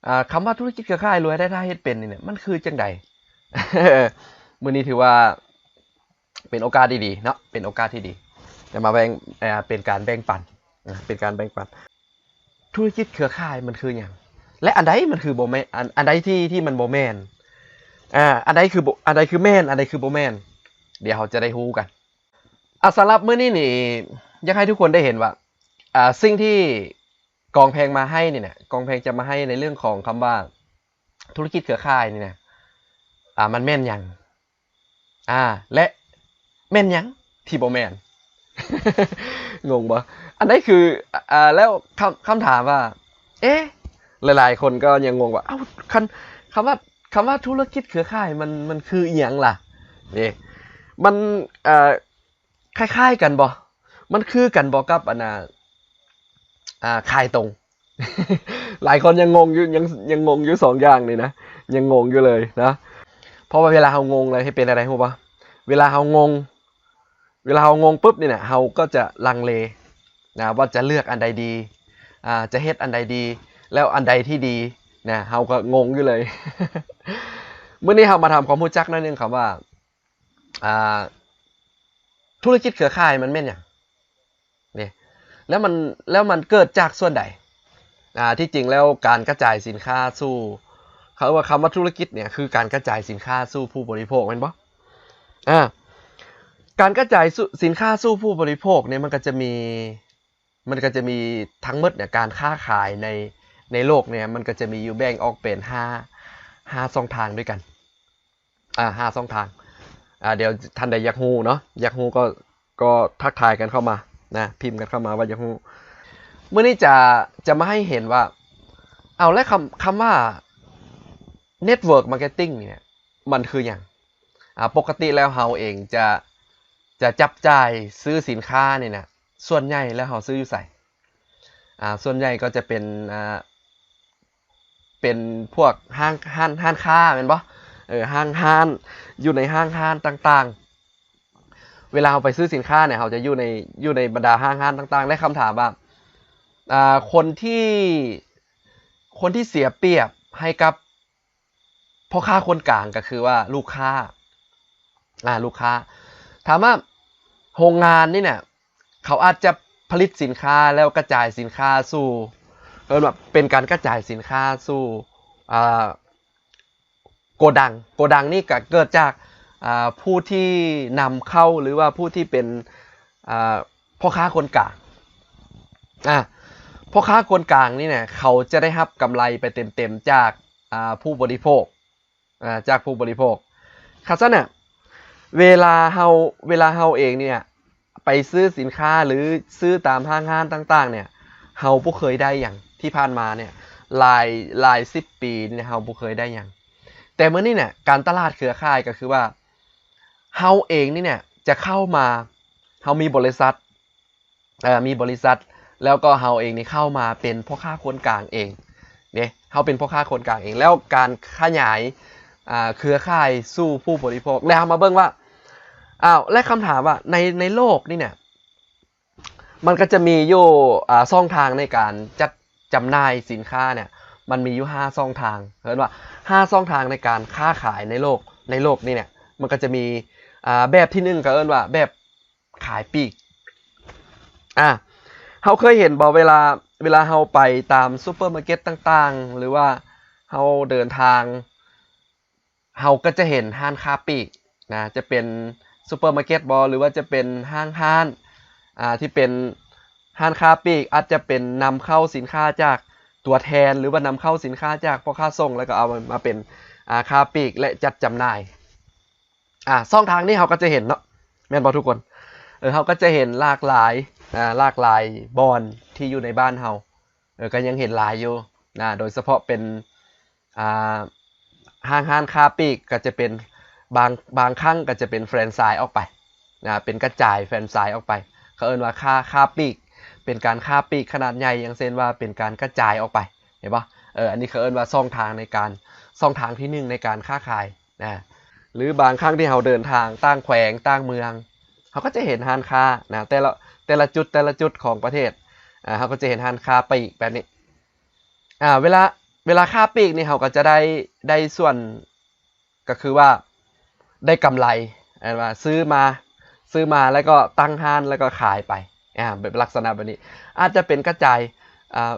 ອ່າ ຄຳວ່າທຸລະກິດເຄືອຂ່າຍ ຫຼື ລາຍໄດ້ຖ້າເຮັດເປັນນີ້ ມັນຄືຈັ່ງໃດ? ມື້ນີ້ຖືວ່າເປັນໂອກາດທີ່ດີເນາະ ເປັນໂອກາດທີ່ດີ ຈະມາແບ່ງ ອ່າ ເປັນການແບ່ງປັນ ອ່າ ເປັນການແບ່ງປັນ. ທຸລະກິດເຄືອຂ່າຍມັນຄືຫຍັງ ແລະ ອັນໃດມັນຄືບໍ່ແມ່ນ ອັນ ອັນໃດທີ່ ທີ່ມັນບໍ່ແມ່ນ ອ່າ ອັນໃດຄືບໍ່ ອັນໃດຄືແມ່ນ ອັນໃດຄືບໍ່ແມ່ນ ດຽວເຮົາຈະໄດ້ຮູ້ກັນ. ອ່າ ສຳລັບມື້ນີ້ນີ້ ຢາກໃຫ້ທຸກຄົນໄດ້ເຫັນວ່າ ອ່າ ສິ່ງທີ່ກອງແພງມາໃຫ້ນີ້ນະ ກອງແພງຈະມາໃຫ້ໃນເລື່ອງຂອງຄຳວ່າທຸລະກິດເຄືອຂ່າຍນີ້ນະ ອ່າ ມັນແມ່ນຫຍັງ? ອ່າ ແລະ ແມ່ນຫຍັງທີ່ບໍ່ແມ່ນ? ງົງບໍ່? ອັນໃດຄື ອ່າ ແລ້ວຄຳ ຄຳຖາມວ່າ ເອ ຫຼາຍໆຄົນກໍຍັງງົງວ່າ ເອົ້າ ຄັນ ຄຳວ່າ ຄຳວ່າທຸລະກິດເຄືອຂ່າຍມັນ ມັນຄືອີ່ຫຍັງລະ? ເດ້ ມັນ ເອີ ຄ້າຍໆກັນບໍ່? ມັນຄືກັນບໍ່ກັບອັນນ່າ ອ່າ ຂາຍຕົງ? ຫຼາຍຄົນຍັງງົງຢູ່ ຍັງ ຍັງງົງຢູ່ສອງຢ່າງນີ້ນະ ຍັງງົງຢູ່ເລີຍນະ. ເພາະວ່າເວລາເຮົາງົງແລ້ວເຮັດເປັນແນວໃດຮູ້ບໍ່? ເວລາເຮົາງົງ ເວລາເຮົາງົງປຶບນີ້ນະ ເຮົາກໍຈະລັງເລນະ ວ່າຈະເລືອກອັນໃດດີ ອ່າ ຈະເຮັດອັນໃດດີ ແລ້ວອັນໃດທີ່ດີນະ ເຮົາກໍງົງຢູ່ເລີຍ. ມື້ນີ້ເຮົາມາທຳຄວາມຮູ້ຈັກໜ້ອຍໜຶ່ງ ຄຳວ່າ ອ່າ ທຸລະກິດເຄືອຂ່າຍມັນແມ່ນຫຍັງເດ້ ແລ້ວມັນ ແລ້ວມັນເກີດຈາກສ່ວນໃດ? ອ່າ ທີ່ຈິງແລ້ວການກະຈາຍສິນຄ້າສູ່ ເຂົາເອີ້ນວ່າຄຳວ່າທຸລະກິດເນີ້ຍ ຄືການກະຈາຍສິນຄ້າສູ່ຜູ້ບໍລິໂພກແມ່ນບໍ່? ອ່າ ການກະຈາຍ ສິນຄ້າສູ່ຜູ້ບໍລິໂພກເນີ້ຍ ມັນກໍຈະມີ ມັນກໍຈະມີທັງໝົດເນີ້ຍ ການຄ້າຂາຍໃນ ໃນໂລກເນີ້ຍ ມັນກໍຈະມີຢູ່ ແບ່ງອອກເປັນຫ້າ ຫ້າຊ່ອງທາງດ້ວຍກັນ ອ່າ ຫ້າຊ່ອງທາງ. ອ່າ ດຽວທ່ານໃດຢາກຮູ້ເນາະ ຢາກຮູ້ກໍ ກໍທັກທາຍກັນເຂົ້າມານະ ພິມກັນເຂົ້າມາວ່າຢາກຮູ້. ມື້ນີ້ຈະ ຈະມາໃຫ້ເຫັນວ່າ ເອົາ ແລະ ຄຳ ຄຳວ່າ network marketing ນີ້ນະ ມັນຄືຫຍັງ? ອ່າ ປົກກະຕິແລ້ວເຮົາເອງຈະ ຈະຈັບຈ່າຍຊື້ສິນຄ້ານີ້ນະ ສ່ວນໃຫຍ່ແລ້ວເຮົາຊື້ຢູ່ໃສ? ອ່າ ສ່ວນໃຫຍ່ກໍຈະເປັນ ອ່າ ເປັນພວກຫ້າງ ຮ້ານ ຮ້ານຄ້າແມ່ນບໍ່? ເອີ ຫ້າງຮ້ານ ຢູ່ໃນຫ້າງຮ້ານຕ່າງໆ ເວລາເຮົາໄປຊື້ສິນຄ້າເນີ້ຍ ເຮົາຈະຢູ່ໃນ ຢູ່ໃນບັນດາຫ້າງຮ້ານຕ່າງໆ ແລະ ຄຳຖາມວ່າ ອ່າ ຄົນທີ່ ຄົນທີ່ເສຍປຽບໃຫ້ກັບພໍ່ຄ້າຄົນກາງ ກໍຄືວ່າລູກຄ້າ ອ່າ ລູກຄ້າ ຖາມວ່າໂຮງງານນີ້ນະ ເຂົາອາດຈະຜະລິດສິນຄ້າແລ້ວກະຈາຍສິນຄ້າສູ່ ເອີ້ນວ່າເປັນການກະຈາຍສິນຄ້າສູ່ ອ່າ ໂກດັງ ໂກດັງນີ້ກະເກີດຈາກ ອ່າ ຜູ້ທີ່ນຳເຂົ້າ ຫຼືວ່າຜູ້ທີ່ເປັນ ອ່າ ພໍ່ຄ້າຄົນກາງ ອ່າ ພໍ່ຄ້າຄົນກາງນີ້ນະ ເຂົາຈະໄດ້ຮັບກຳໄລໄປເຕັມໆຈາກ ອ່າ ຜູ້ບໍລິໂພກ ອ່າ ຈາກຜູ້ບໍລິໂພກ. ຄັນຊັ້ນນະ ເວລາເຮົາ ເວລາເຮົາເອງນີ້ນະ ໄປຊື້ສິນຄ້າ ຫຼື ຊື້ຕາມຫ້າງຮ້ານຕ່າງໆເນີ້ຍ ເຮົາບໍ່ເຄີຍໄດ້ຫຍັງ ທີ່ຜ່ານມາເນີ້ຍ ຫຼາຍ ຫຼາຍສິບປີນີ້ເຮົາບໍ່ເຄີຍໄດ້ຫຍັງ. ແຕ່ມື້ນີ້ນະ ການຕະຫຼາດເຄືອຂ່າຍກໍຄືວ່າ ເຮົາເອງນີ້ນະ ຈະເຂົ້າມາ ເຮົາມີບໍລິສັດ ເອີ ມີບໍລິສັດ ແລ້ວກໍເຮົາເອງນີ້ເຂົ້າມາເປັນພໍ່ຄ້າຄົນກາງເອງເດ້ ເຮົາເປັນພໍ່ຄ້າຄົນກາງເອງ ແລ້ວການຂະຫຍາຍ ອ່າ ເຄືອຂ່າຍສູ່ຜູ້ບໍລິໂພກ ແລ້ວເຮົາມາເບິ່ງວ່າ ອ້າວ ແລະ ຄຳຖາມວ່າ ໃນ ໃນໂລກນີ້ເນຍ ມັນກໍຈະມີຢູ່ ອ່າ ຊ່ອງທາງໃນການຈັດຈຳໜ່າຍສິນຄ້າເນຍ ມັນມີຢູ່ຫ້າຊ່ອງທາງ ເອີ້ນວ່າຫ້າຊ່ອງທາງໃນການຄ້າຂາຍໃນໂລກ ໃນໂລກນີ້ເນຍ ມັນກໍຈະມີ ອ່າ ແບບທີໜຶ່ງ ກໍເອີ້ນວ່າແບບ ຂາຍປີກ ອ່າ ເຮົາເຄີຍເຫັນບໍ່ ເວລາ ເວລາເຮົາໄປຕາມຊຸບເປີມາເກັດຕ່າງໆ ຫຼືວ່າເຮົາເດີນທາງ ເຮົາກໍຈະເຫັນຮ້ານຄ້າປີກນະ ຈະເປັນຊຸບເປີມາເກັດບໍ່ ຫຼືວ່າຈະເປັນຫ້າງຮ້ານ ອ່າ ທີ່ເປັນຮ້ານຄ້າປີກ ອາດຈະເປັນນຳເຂົ້າສິນຄ້າຈາກຕົວແທນ ຫຼືວ່ານຳເຂົ້າສິນຄ້າຈາກພໍ່ຄ້າສົ່ງ ແລ້ວກໍເອົາມາເປັນ ອ່າ ຄ້າປີກ ແລະ ຈັດຈຳໜ່າຍ. ອ່າ ຊ່ອງທາງນີ້ເຮົາກໍຈະເຫັນເນາະ ແມ່ນບໍ່ທຸກຄົນ? ເອີ ເຮົາກໍຈະເຫັນຫຼາກຫຼາຍ ອ່າ ຫຼາກຫຼາຍບ່ອນທີ່ຢູ່ໃນບ້ານເຮົາ ເອີ ກໍຍັງເຫັນຫຼາຍຢູ່ນະ ໂດຍສະເພາະເປັນ ອ່າ ຫ້າງຮ້ານຄ້າປີກ ກໍຈະເປັນ ບາງ ບາງຄັ້ງກໍຈະເປັນແຟຣນໄຊອອກໄປນະ ເປັນກະຈາຍແຟຣນໄຊອອກໄປ ເຂົາເອີ້ນວ່າຄ້າ ຄ້າປີກ ເປັນການຄ້າປີກຂະໜາດໃຫຍ່ ຢ່າງເຊັ່ນວ່າເປັນການກະຈາຍອອກໄປ ເຫັນບໍ່? ເອີ ອັນນີ້ເຂົາເອີ້ນວ່າຊ່ອງທາງໃນການ ຊ່ອງທາງທີໜຶ່ງໃນການຄ້າຂາຍນະ ຫຼືບາງຄັ້ງທີ່ເຮົາເດີນທາງຕ່າງແຂວງຕ່າງເມືອງ ເຮົາກໍຈະເຫັນຮ້ານຄ້ານະ ແຕ່ລະ ແຕ່ລະຈຸດ ແຕ່ລະຈຸດຂອງປະເທດ ອ່າ ເຮົາກໍຈະເຫັນຮ້ານຄ້າປີກແບບນີ້ ອ່າ ເວລາ ເວລາຄ້າປີກນີ້ ເຮົາກໍຈະໄດ້ ໄດ້ສ່ວນ ກໍຄືວ່າໄດ້ກຳໄລ ແມ່ນວ່າຊື້ມາ ຊື້ມາແລ້ວກໍຕັ້ງຮ້ານ ແລ້ວກໍຂາຍໄປ ອາ ແບບລັກສະນະແບບນີ້ ອາດຈະເປັນກະຈາຍ ອາ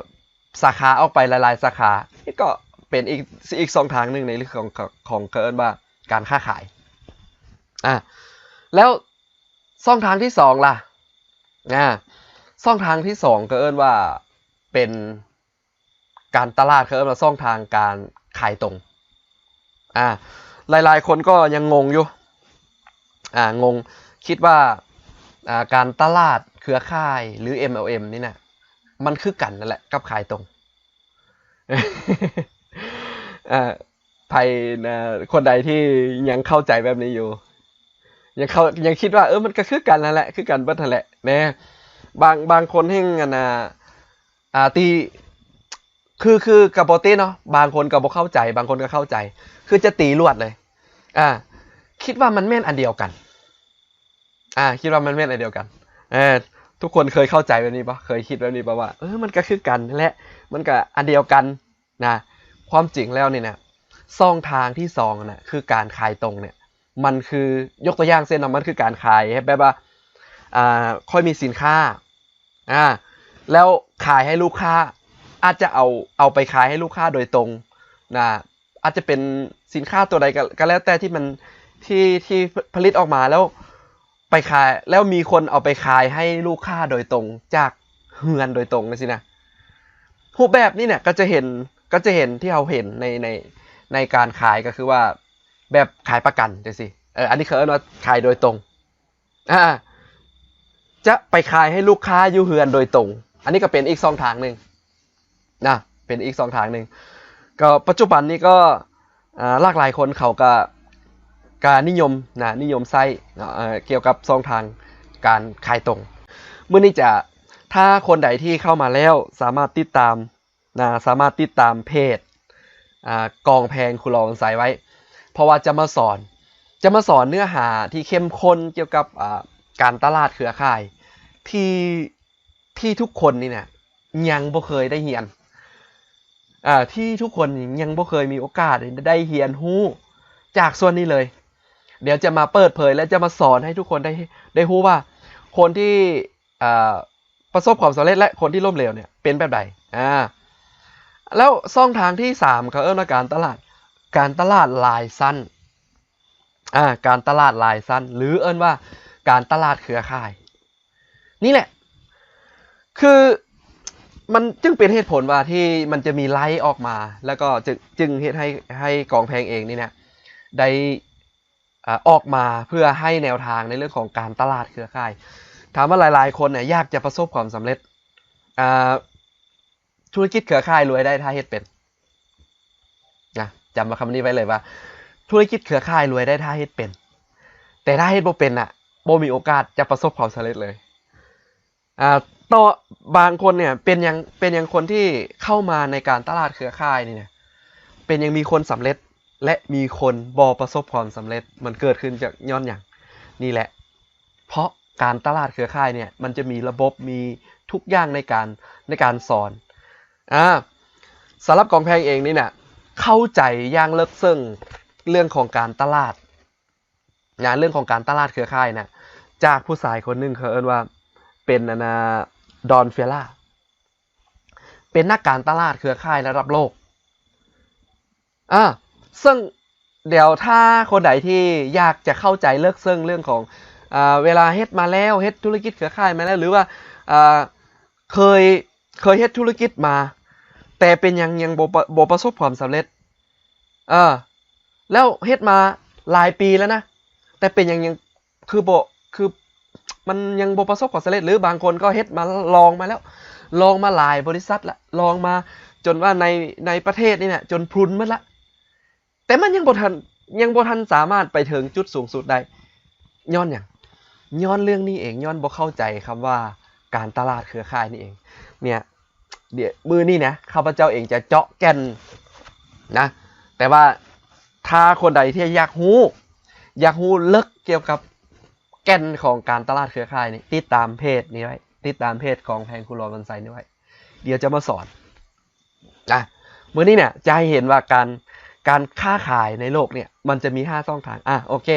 ສາຂາອອກໄປຫຼາຍໆສາຂາ ນີ້ກໍເປັນອີກ ອີກຊ່ອງທາງໜຶ່ງໃນເລື່ອງຂອງ ຂອງ ເຂົາເອີ້ນວ່າການຄ້າຂາຍ ອາ ແລ້ວຊ່ອງທາງທີສອງລະ? ອາ ຊ່ອງທາງທີສອງ ເຂົາເອີ້ນວ່າເປັນ ການຕະຫຼາດ ເຂົາເອີ້ນວ່າຊ່ອງທາງການຂາຍຕົງ ອາ ຫຼາຍໆຄົນກໍຍັງງົງຢູ່ ອາ ງົງ ຄິດວ່າ ອາ ການຕະຫຼາດເຄືອຂ່າຍ ຫຼື ເອັມແອລເອັມ ນີ້ນະ ມັນຄືກັນນັ້ນແຫຼະກັບຂາຍຕົງ ເອີ ໃຜ ນະ ຄົນໃດທີ່ຍັງເຂົ້າໃຈແບບນີ້ຢູ່ ຍັງເຂົ້າ ຍັງຄິດວ່າ ເອີ ມັນກໍຄືກັນນັ້ນແຫຼະ ຄືກັນເບິດຫັ້ນແຫຼະ ແນ່ ບາງ ບາງຄົນແຮ່ງ ອັນນ່າ ອາ ຕີ ຄື ຄືກໍບໍ່ຕິເນາະ ບາງຄົນກໍບໍ່ເຂົ້າໃຈ ບາງຄົນກໍເຂົ້າໃຈ ຄືຈະຕີລວດເລີຍ ອາ ຄິດວ່າມັນແມ່ນອັນດຽວກັນ ອາ ຄິດວ່າມັນແມ່ນອັນດຽວກັນ ເອີ ທຸກຄົນເຄີຍເຂົ້າໃຈແບບນີ້ບໍ່? ເຄີຍຄິດແບບນີ້ບໍ່ວ່າ ເອີ ມັນກໍຄືກັນແຫຼະ ມັນກໍອັນດຽວກັນນະ? ຄວາມຈິງແລ້ວນີ້ນະ ຊ່ອງທາງທີສອງນະ ຄືການຂາຍຕົງເນຍ ມັນຄື ຍົກຕົວຢ່າງເຊັ່ນເນາະ ມັນຄືການຂາຍແບບວ່າ ອາ ຂ້ອຍມີສິນຄ້າ ອາ ແລ້ວຂາຍໃຫ້ລູກຄ້າ ອາດຈະເອົາ ເອົາໄປຂາຍໃຫ້ລູກຄ້າໂດຍຕົງນະ ອາດຈະເປັນສິນຄ້າຕົວໃດກໍ ກໍແລ້ວແຕ່ທີ່ມັນ ທີ່ ທີ່ຜະລິດອອກມາ ແລ້ວໄປຂາຍ ແລ້ວມີຄົນເອົາໄປຂາຍໃຫ້ລູກຄ້າໂດຍຕົງ ຈາກເຮືອນໂດຍຕົງຈັ່ງຊີ້ນະ. ຮູບແບບນີ້ເນຍ ກໍຈະເຫັນ ກໍຈະເຫັນທີ່ເຮົາເຫັນໃນ ໃນ ໃນການຂາຍ ກໍຄືວ່າແບບຂາຍປະກັນຈັ່ງຊີ້ ເອີ ອັນນີ້ເຂົາເອີ້ນວ່າຂາຍໂດຍຕົງ. ອາ ຈະໄປຂາຍໃຫ້ລູກຄ້າຢູ່ເຮືອນໂດຍຕົງ ອັນນີ້ກໍເປັນອີກຊ່ອງທາງໜຶ່ງນະ ເປັນອີກຊ່ອງທາງໜຶ່ງ. ກໍປັດຈຸບັນນີ້ກໍ ອາ ຫຼາກຫຼາຍຄົນເຂົາກໍ ກໍນິຍົມນະ ນິຍົມໃຊ້ເນາະ ເອີ ກ່ຽວກັບຊ່ອງທາງການຂາຍຕົງ. ມື້ນີ້ຈະ ຖ້າຄົນໃດທີ່ເຂົ້າມາແລ້ວ ສາມາດຕິດຕາມ ນະ ສາມາດຕິດຕາມເພຈ ອາ ກອງແພງຄູລອວັນໄຊໄວ້ ເພາະວ່າຈະມາສອນ ຈະມາສອນເນື້ອຫາທີ່ເຂັ້ມຂຸ້ນກ່ຽວກັບ ອາ ການຕະຫຼາດເຄືອຂ່າຍ ທີ່ ທີ່ທຸກຄົນນີ້ນະ ຍັງບໍ່ເຄີຍໄດ້ຮຽນ ອາ ທີ່ທຸກຄົນຍັງບໍ່ເຄີຍມີໂອກາດໄດ້ຮຽນຮູ້ຈາກສ່ວນນີ້ເລີຍ. ດຽວຈະມາເປີດເຜີຍ ແລະ ຈະມາສອນໃຫ້ທຸກຄົນໄດ້ ໄດ້ຮູ້ວ່າ ຄົນທີ່ ອາ ປະສົບຄວາມສຳເລັດ ແລະ ຄົນທີ່ລົ້ມເຫຼວເນຍເປັນແບບໃດ? ອາ ແລ້ວຊ່ອງທາງທີສາມ ເຂົາເອີ້ນວ່າການຕະຫຼາດ ການຕະຫຼາດລາຍຊັ້ນ ອາ ການຕະຫຼາດລາຍຊັ້ນ ຫຼື ເອີ້ນວ່າການຕະຫຼາດເຄືອຂ່າຍ ນີ້ແຫຼະ ຄື ມັນຈຶ່ງເປັນເຫດຜົນວ່າທີ່ມັນຈະມີໄລ່ອອກມາ ແລ້ວກໍຈຶ່ງ ຈຶ່ງເຮັດໃຫ້ ໃຫ້ກອງແພງເອງນີ້ນະ ໄດ້ ອາ ອອກມາເພື່ອໃຫ້ແນວທາງໃນເລື່ອງຂອງການຕະຫຼາດເຄືອຂ່າຍ. ຖາມວ່າຫຼາຍໆຄົນນະ ຢາກຈະປະສົບຄວາມສຳເລັດ ອາ ທຸລະກິດເຄືອຂ່າຍລວຍໄດ້ຖ້າເຮັດເປັນ ນະ ຈຳວ່າຄຳນີ້ໄວ້ເລີຍວ່າ ທຸລະກິດເຄືອຂ່າຍລວຍໄດ້ຖ້າເຮັດເປັນ ແຕ່ຖ້າເຮັດບໍ່ເປັນນະ ບໍ່ມີໂອກາດຈະປະສົບຄວາມສຳເລັດເລີຍ. ອາ ຕໍ່ ບາງຄົນເນຍ ເປັນຫຍັງ ເປັນຫຍັງຄົນທີ່ເຂົ້າມາໃນການຕະຫຼາດເຄືອຂ່າຍນີ້ນະ ເປັນຫຍັງມີຄົນສຳເລັດ ແລະ ມີຄົນບໍ່ປະສົບຄວາມສຳເລັດ ມັນເກີດຂຶ້ນຈາກຍ້ອນຫຍັງ? ນີ້ແຫຼະ ເພາະການຕະຫຼາດເຄືອຂ່າຍເນຍ ມັນຈະມີລະບົບ ມີທຸກຢ່າງໃນການ ໃນການສອນ. ອາ ສຳລັບກອງແພງເອງນີ້ນະ ເຂົ້າໃຈຢ່າງເລິກເຊິ່ງເລື່ອງຂອງການຕະຫຼາດ ນະ ເລື່ອງຂອງການຕະຫຼາດເຄືອຂ່າຍນະ ຈາກຜູ້ຊາຍຄົນໜຶ່ງ ເຂົາເອີ້ນວ່າເປັນ ອັນນ່າ Don Fella ເປັນນັກການຕະຫຼາດເຄືອຂ່າຍລະດັບໂລກ. ອາ ເຊິ່ງດຽວຖ້າຄົນໃດທີ່ຢາກຈະເຂົ້າໃຈເລິກເຊິ່ງເລື່ອງຂອງ ອາ ເວລາເຮັດມາແລ້ວ ເຮັດທຸລະກິດເຄືອຂ່າຍມາແລ້ວ ຫຼືວ່າ ອາ ເຄີຍ ເຄີຍເຮັດທຸລະກິດມາ ແຕ່ເປັນຫຍັງຍັງບໍ່ປະ ບໍ່ປະສົບຄວາມສຳເລັດ ເອີ ແລ້ວເຮັດມາຫຼາຍປີແລ້ວນະ ແຕ່ເປັນຫຍັງຍັງ ຄືບໍ່ ຄືມັນຍັງບໍ່ປະສົບຄວາມສຳເລັດ ຫຼືບາງຄົນກໍເຮັດມາ ລອງມາແລ້ວ ລອງມາຫຼາຍບໍລິສັດລະ ລອງມາຈົນວ່າໃນ ໃນປະເທດນີ້ນະ ຈົນພລຸນໝົດລະ ແຕ່ມັນຍັງບໍ່ທັນ ຍັງບໍ່ທັນສາມາດໄປເຖິງຈຸດສູງສຸດໄດ້ ຍ້ອນຫຍັງ? ຍ້ອນເລື່ອງນີ້ເອງ ຍ້ອນບໍ່ເຂົ້າໃຈຄຳວ່າການຕະຫຼາດເຄືອຂ່າຍນີ້ເອງ ເນຍ ດຽວມື້ນີ້ນະ ຂ້າພະເຈົ້າເອງຈະເຈາະແກ່ນນະ ແຕ່ວ່າຖ້າຄົນໃດທີ່ຢາກຮູ້ ຢາກຮູ້ເລິກກ່ຽວກັບແກ່ນຂອງການຕະຫຼາດເຄືອຂ່າຍນີ້ ຕິດຕາມເພຈນີ້ໄວ້ ຕິດຕາມເພຈກອງແພງຄູລອວັນໄຊນີ້ໄວ້ ດຽວຈະມາສອນນະ ມື້ນີ້ເນຍຈະໃຫ້ເຫັນວ່າການ ການຄ້າຂາຍໃນໂລກເນຍ ມັນຈະມີຫ້າຊ່ອງທາງ. ອາ ໂອເຄ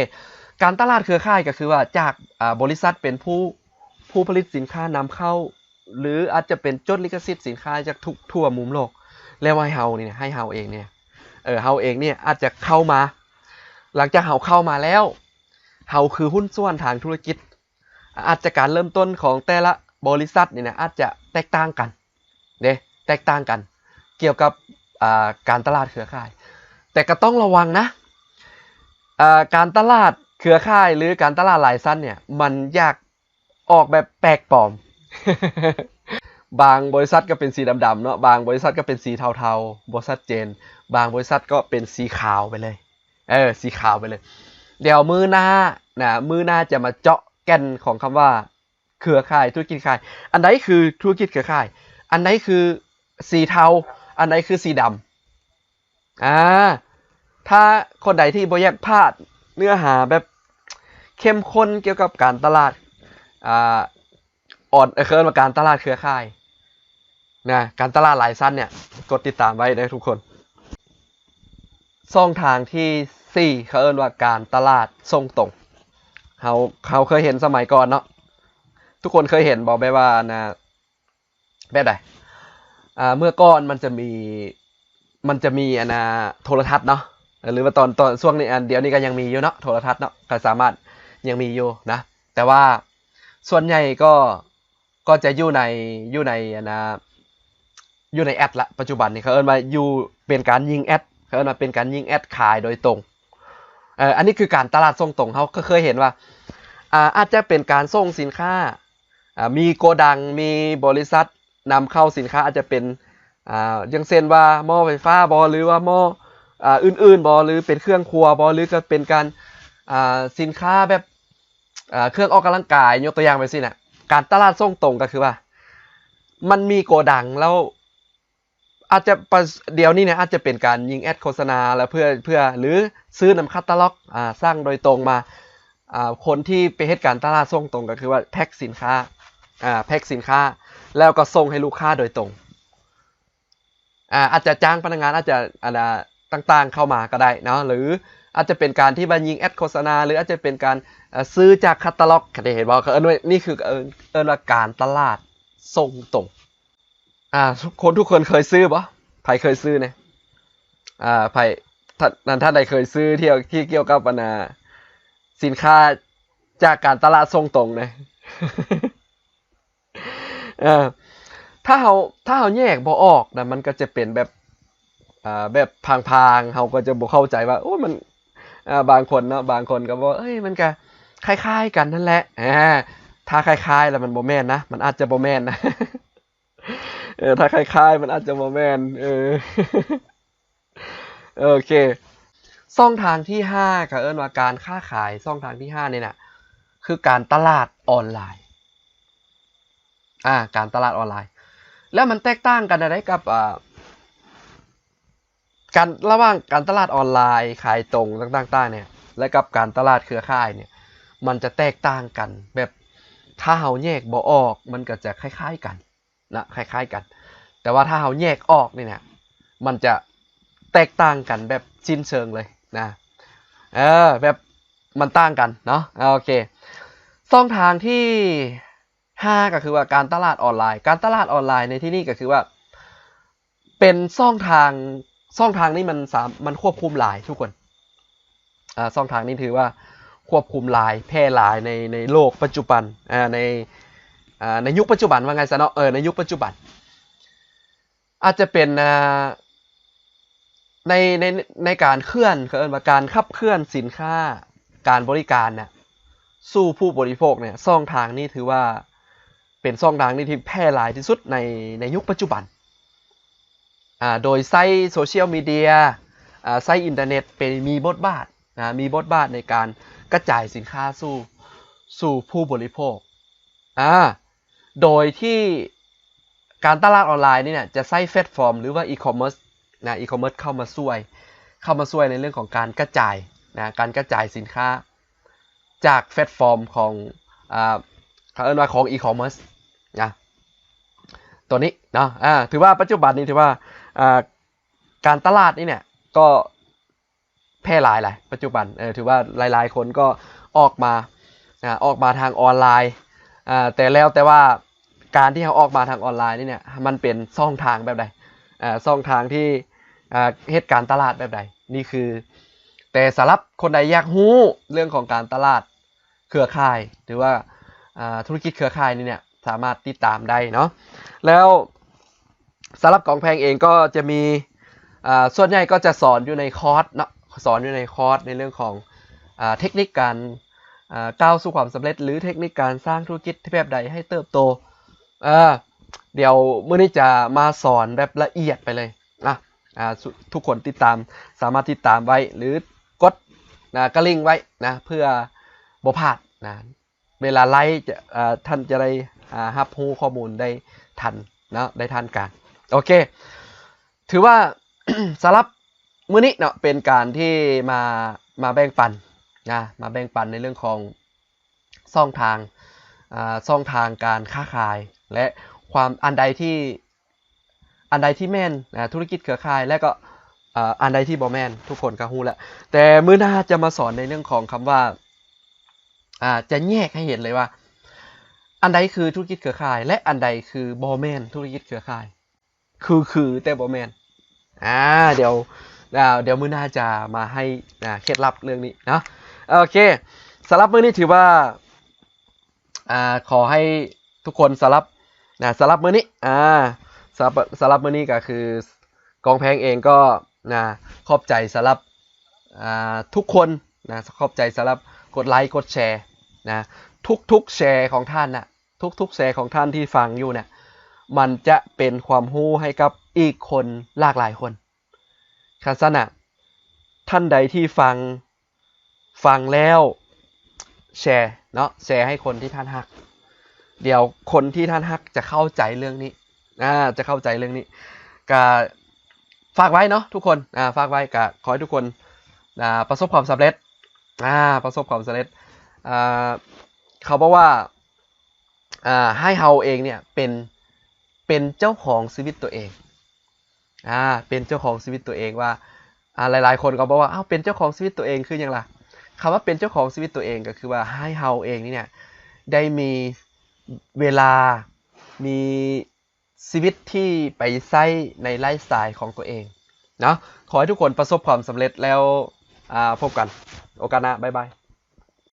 ການຕະຫຼາດເຄືອຂ່າຍກໍຄືວ່າຈາກ ອາ ບໍລິສັດເປັນຜູ້ ຜູ້ຜະລິດສິນຄ້ານຳເຂົ້າ ຫຼືອາດຈະເປັນຈົດລິຂະສິດສິນຄ້າຈາກທຸກທົ່ວມຸມໂລກ ແລ້ວໃຫ້ເຮົານີ້ ໃຫ້ເຮົາເອງເນຍ ເອີ ເຮົາເອງເນຍອາດຈະເຂົ້າມາ ຫຼັງຈາກເຮົາເຂົ້າມາແລ້ວ ເຮົາຄືຫຸ້ນສ່ວນທາງທຸລະກິດ ອາດຈະການເລີ່ມຕົ້ນຂອງແຕ່ລະບໍລິສັດນີ້ນະ ອາດຈະແຕກຕ່າງກັນເດ້ ແຕກຕ່າງກັນກ່ຽວກັບ ອາ ການຕະຫຼາດເຄືອຂ່າຍ. ແຕ່ກໍຕ້ອງລະວັງນະ ອາ ການຕະຫຼາດເຄືອຂ່າຍ ຫຼື ການຕະຫຼາດຫຼາຍຊັ້ນເນຍ ມັນຢາກອອກແບບແປກປອມ. ບາງບໍລິສັດກໍເປັນສີດຳໆເນາະ, ບາງບໍລິສັດກໍເປັນສີເທົາໆ ບໍ່ຊັດເຈນ, ບາງບໍລິສັດກໍເປັນສີຂາວໄປເລີຍ. ເອີ ສີຂາວໄປເລີຍ. ດຽວມື້ໜ້ານະ ມື້ໜ້າຈະມາເຈາະແກ່ນຂອງຄຳວ່າເຄືອຂ່າຍ, ທຸລະກິດເຄືອຂ່າຍ. ອັນໃດຄືທຸລະກິດເຄືອຂ່າຍ? ອັນໃດຄືສີເທົາ? ອັນໃດຄືສີດຳ? ອາ ຖ້າຄົນໃດທີ່ບໍ່ຢາກພາດເນື້ອຫາແບບເຂັ້ມຂຸ້ນກ່ຽວກັບການຕະຫຼາດ ອາ ອອນ ເອີ້ນວ່າການຕະຫຼາດເຄືອຂ່າຍນະ ການຕະຫຼາດຫຼາຍຊັ້ນເນຍ ກົດຕິດຕາມໄວ້ເດີທຸກຄົນ. ຊ່ອງທາງທີສີ່ ເຂົາເອີ້ນວ່າການຕະຫຼາດສົ່ງຕົງ. ເຮົາ ເຮົາເຄີຍເຫັນສະໄໝກ່ອນເນາະ ທຸກຄົນເຄີຍເຫັນບໍ່? ແບບວ່າ ອັນນ່າ ແບບໃດ? ອາ ເມື່ອກ່ອນມັນຈະມີ ມັນຈະມີ ອັນນ່າ ໂທລະທັດເນາະ ຫຼືວ່າຕອນ ຕອນຊ່ວງນີ້ ອັນດຽວນີ້ກໍຍັງມີຢູ່ເນາະ ໂທລະທັດເນາະ ກໍສາມາດຍັງມີຢູ່ນະ ແຕ່ວ່າສ່ວນໃຫຍ່ກໍ ກໍຈະຢູ່ໃນ ຢູ່ໃນ ອັນນ່າ ຢູ່ໃນແອັດລະ. ປັດຈຸບັນນີ້ເຂົາເອີ້ນວ່າຢູ່ ເປັນການຍິງແອັດ ເຂົາເອີ້ນວ່າເປັນການຍິງແອັດຂາຍໂດຍຕົງ. ເອີ ອັນນີ້ຄືການຕະຫຼາດສົ່ງຕົງ. ເຮົາກໍເຄີຍເຫັນວ່າ ອາ ອາດຈະເປັນການສົ່ງສິນຄ້າ ອາ ມີໂກດັງ ມີບໍລິສັດນຳເຂົ້າສິນຄ້າ ອາດຈະເປັນ ອາ ຢ່າງເຊັ່ນວ່າໝໍ້ໄຟຟ້າບໍ ຫຼືວ່າໝໍ້ ອາ ອື່ນໆບໍ ຫຼືເປັນເຄື່ອງຄົວບໍ ຫຼືກໍເປັນການ ອາ ສິນຄ້າແບບ ອາ ເຄື່ອງອອກກຳລັງກາຍ ຍົກຕົວຢ່າງແບບຊີ້ນະ. ການຕະຫຼາດສົ່ງຕົງກໍຄືວ່າ ມັນມີໂກດັງແລ້ວ ອາດຈະ ປະ ດຽວນີ້ເນຍ ອາດຈະເປັນການຍິງແອັດໂຄສະນາ ແລ້ວເພື່ອ ເພື່ອ ຫຼື ຊື້ນຳຄາຕາລັອກ ອາ ສັ່ງໂດຍຕົງມາ. ອາ ຄົນທີ່ໄປເຮັດການຕະຫຼາດສົ່ງຕົງ ກໍຄືວ່າແພັກສິນຄ້າ ອາ ແພັກສິນຄ້າ ແລ້ວກໍສົ່ງໃຫ້ລູກຄ້າໂດຍຕົງ. ອາ ອາດຈະຈ້າງພະນັກງານ ອາດຈະ ອັນນ່າ ຕ່າງໆເຂົ້າມາກໍໄດ້ເນາະ ຫຼືອາດຈະເປັນການທີ່ວ່າຍິງແອັດໂຄສະນາ ຫຼືອາດຈະເປັນການ ອາ ຊື້ຈາກຄາຕາລັອກ ເຄີຍເຫັນບໍ່? ເຂົາເອີ້ນວ່າ ນີ້ຄື ເອີ້ນ ເອີ້ນວ່າການຕະຫຼາດສົ່ງຕົງ. ອາ ຄົນ ທຸກຄົນເຄີຍຊື້ບໍ່? ໃຜເຄີຍຊື້ແດ່? ອາ ໃຜ ທ່ານ ທ່ານໃດເຄີຍຊື້ທີ່ ທີ່ກ່ຽວກັບ ອັນນ່າ ສິນຄ້າຈາກການຕະຫຼາດສົ່ງຕົງແດ່? ເອີ ຖ້າເຮົາ ຖ້າເຮົາແຍກບໍ່ອອກນະ ມັນກໍຈະເປັນແບບ ເອີ ແບບພາງໆ ເຮົາກໍຈະບໍ່ເຂົ້າໃຈວ່າ ໂອ້ ມັນ ເອີ ບາງຄົນເນາະ ບາງຄົນກໍບອກ ເອີຍ ມັນກໍຄ້າຍໆກັນນັ້ນແຫຼະ. ອາ ຖ້າຄ້າຍໆແລ້ວມັນບໍ່ແມ່ນນະ ມັນອາດຈະບໍ່ແມ່ນນະ. ເອີ ຖ້າຄ້າຍໆ ມັນອາດຈະບໍ່ແມ່ນ. ເອີ ໂອເຄ ຊ່ອງທາງທີຫ້າ ເຂົາເອີ້ນວ່າການຄ້າຂາຍ. ຊ່ອງທາງທີຫ້ານີ້ນະ ຄືການຕະຫຼາດອອນລາຍ. ອາ ການຕະຫຼາດອອນລາຍ ແລ້ວມັນແຕກຕ່າງກັນແນວໃດກັບ ອາ ການ ລະຫວ່າງການຕະຫຼາດອອນລາຍຂາຍຕົງຕ່າງໆ ເນຍ ແລະ ກັບການຕະຫຼາດເຄືອຂ່າຍເນຍ ມັນຈະແຕກຕ່າງກັນ ແບບ ຖ້າເຮົາແຍກບໍ່ອອກ ມັນກໍຈະຄ້າຍໆກັນນະ ຄ້າຍໆກັນ ແຕ່ວ່າຖ້າເຮົາແຍກອອກນີ້ນະ ມັນຈະແຕກຕ່າງກັນແບບສິ້ນເຊີງເລີຍນະ ເອີ ແບບມັນຕ່າງກັນເນາະ. ໂອເຄ ຊ່ອງທາງທີຫ້າ ກໍຄືວ່າການຕະຫຼາດອອນລາຍ. ການຕະຫຼາດອອນລາຍໃນທີ່ນີ້ກໍຄືວ່າ ເປັນຊ່ອງທາງ ຊ່ອງທາງນີ້ມັນສາ ມັນຄວບຄຸມຫຼາຍທຸກຄົນ. ອາ ຊ່ອງທາງນີ້ຖືວ່າຄວບຄຸມຫຼາຍ ແຜ່ຫຼາຍໃນ ໃນໂລກປັດຈຸບັນ ອາ ໃນ ອາ ໃນຍຸກປັດຈຸບັນວ່າໄງຊະເນາະ ເອີ ໃນຍຸກປັດຈຸບັນ ອາດຈະເປັນ ອາ ໃນ ໃນ ໃນການເຄື່ອນ ເຂົາເອີ້ນວ່າການຂັບເຄື່ອນສິນຄ້າ ການບໍລິການນະ ສູ່ຜູ້ບໍລິໂພກເນຍ ຊ່ອງທາງນີ້ຖືວ່າເປັນຊ່ອງທາງນີ້ທີ່ແຜ່ຫຼາຍທີ່ສຸດໃນ ໃນຍຸກປັດຈຸບັນ. ອາ ໂດຍໃຊ້ໂຊຊຽວມີເດຍ ອາ ໃຊ້ອິນເຕີເນັດ ເປັນ ມີບົດບາດ ອາ ມີບົດບາດໃນການກະຈາຍສິນຄ້າສູ່ ສູ່ຜູ້ບໍລິໂພກ. ອາ ໂດຍທີ່ການຕະຫຼາດອອນລາຍນີ້ນະ ຈະໃຊ້ແພລດຟອມ ຫຼືວ່າອີຄອມເມີສນະ ອີຄອມເມີສເຂົ້າມາຊ່ວຍ ເຂົ້າມາຊ່ວຍໃນເລື່ອງຂອງການກະຈາຍນະ ການກະຈາຍສິນຄ້າຈາກແພລດຟອມຂອງ ອາ ເຂົາເອີ້ນວ່າຂອງອີຄອມເມີສນະ ຕົວນີ້ເນາະ. ອາ ຖືວ່າປັດຈຸບັນນີ້ຖືວ່າ ອາ ການຕະຫຼາດນີ້ເນຍ ກໍແຜ່ຫຼາຍແຫຼະປັດຈຸບັນ. ເອີ ຖືວ່າຫຼາຍໆຄົນກໍອອກມາ ອາ ອອກມາທາງອອນລາຍ ອາ ແຕ່ແລ້ວແຕ່ວ່າການທີ່ເຮົາອອກມາທາງອອນລາຍນີ້ເນຍ ມັນເປັນຊ່ອງທາງແບບໃດ? ອາ ຊ່ອງທາງທີ່ ອາ ເຮັດການຕະຫຼາດແບບໃດ? ນີ້ຄື ແຕ່ສຳລັບຄົນໃດຢາກຮູ້ເລື່ອງຂອງການຕະຫຼາດເຄືອຂ່າຍ ຫຼືວ່າ ອາ ທຸລະກິດເຄືອຂ່າຍນີ້ເນຍ ສາມາດຕິດຕາມໄດ້ເນາະ. ແລ້ວສຳລັບກອງແພງເອງກໍຈະມີ ອາ ສ່ວນໃຫຍ່ກໍຈະສອນຢູ່ໃນຄອດເນາະ ສອນຢູ່ໃນຄອດໃນເລື່ອງຂອງ ອາ ເທັກນິກການ ອາ ກ້າວສູ່ຄວາມສຳເລັດ ຫຼື ເທັກນິກການສ້າງທຸລະກິດທີ່ແບບໃດໃຫ້ເຕີບໂຕ. ເອີ ດຽວມື້ນີ້ຈະມາສອນແບບລະອຽດໄປເລີຍນະ. ອາ ທຸກຄົນຕິດຕາມ ສາມາດຕິດຕາມໄວ້ ຫຼື ກົດ ນະ ກະລິ່ງໄວ້ນະ ເພື່ອບໍ່ພາດນະ ເວລາໄລຟ໌ຈະ ອາ ທ່ານຈະໄດ້ ອາ ຮັບຮູ້ຂໍ້ມູນໄດ້ທັນເນາະ ໄດ້ທັນການ. ໂອເຄ ຖືວ່າ ສຳລັບມື້ນີ້ເນາະ ເປັນການທີ່ມາ ມາແບ່ງປັນນະ ມາແບ່ງປັນໃນເລື່ອງຂອງຊ່ອງທາງ ອາ ຊ່ອງທາງການຄ້າຂາຍ ແລະ ຄວາມ ອັນໃດທີ່ ອັນໃດທີ່ແມ່ນ ອາ ທຸລະກິດເຄືອຂ່າຍ ແລະ ກໍ ອາ ອັນໃດທີ່ບໍ່ແມ່ນ ທຸກຄົນກໍຮູ້ແລ້ວ. ແຕ່ມື້ໜ້າຈະມາສອນໃນເລື່ອງຂອງຄຳວ່າ ອາ ຈະແຍກໃຫ້ເຫັນເລີຍວ່າ ອັນໃດຄືທຸລະກິດເຄືອຂ່າຍ ແລະ ອັນໃດຄືບໍ່ແມ່ນທຸລະກິດເຄືອຂ່າຍ ຄື ຄື ແຕ່ບໍ່ແມ່ນ. ອາ ດຽວ ອາ ດຽວມື້ໜ້າຈະມາໃຫ້ ອາ ເຄັດລັບເລື່ອງນີ້ເນາະ. ໂອເຄ ສຳລັບມື້ນີ້ຖືວ່າ ອາ ຂໍໃຫ້ທຸກຄົນ ສຳລັບ ນະ ສຳລັບມື້ນີ້ ອາ ສຳລັບ ສຳລັບມື້ນີ້ກໍຄື ກອງແພງເອງກໍ ນະ ຂອບໃຈສຳລັບ ອາ ທຸກຄົນນະ ຂອບໃຈສຳລັບກົດໄລຄ໌ ກົດແຊນະ ທຸກໆແຊຂອງທ່ານນະ ທຸກໆແຊຂອງທ່ານທີ່ຟັງຢູ່ເນຍ ມັນຈະເປັນຄວາມຮູ້ໃຫ້ກັບອີກຄົນຫຼາກຫຼາຍຄົນ. ຄັນຊັ້ນນະ ທ່ານໃດທີ່ຟັງ ຟັງແລ້ວແຊເນາະ ແຊໃຫ້ຄົນທີ່ທ່ານຮັກ ດຽວຄົນທີ່ທ່ານຮັກຈະເຂົ້າໃຈເລື່ອງນີ້ ອາ ຈະເຂົ້າໃຈເລື່ອງນີ້. ກະຝາກໄວ້ເນາະທຸກຄົນ ອາ ຝາກໄວ້ ກະຂໍໃຫ້ທຸກຄົນ ອາ ປະສົບຄວາມສຳເລັດ ອາ ປະສົບຄວາມສຳເລັດ. ອາ ເຂົາບອກວ່າ ອາ ໃຫ້ເຮົາເອງເນຍເປັນ ເປັນເຈົ້າຂອງຊີວິດຕົວເອງ ອາ ເປັນເຈົ້າຂອງຊີວິດຕົວເອງ ວ່າ ອາ ຫຼາຍໆຄົນກໍບອກວ່າ ອ້າວ ເປັນເຈົ້າຂອງຊີວິດຕົວເອງຄືຫຍັງລະ? ຄຳວ່າເປັນເຈົ້າຂອງຊີວິດຕົວເອງ ກໍຄືວ່າໃຫ້ເຮົາເອງນີ້ເນຍ ໄດ້ມີເວລາ ມີຊີວິດທີ່ໄປໃຊ້ໃນໄລຟ໌ສະໄຕລ໌ຂອງຕົວເອງເນາະ. ຂໍໃຫ້ທຸກຄົນປະສົບຄວາມສຳເລັດ ແລ້ວ ອາ ພົບກັນໂອກາດໜ້າ ບາຍບາຍ.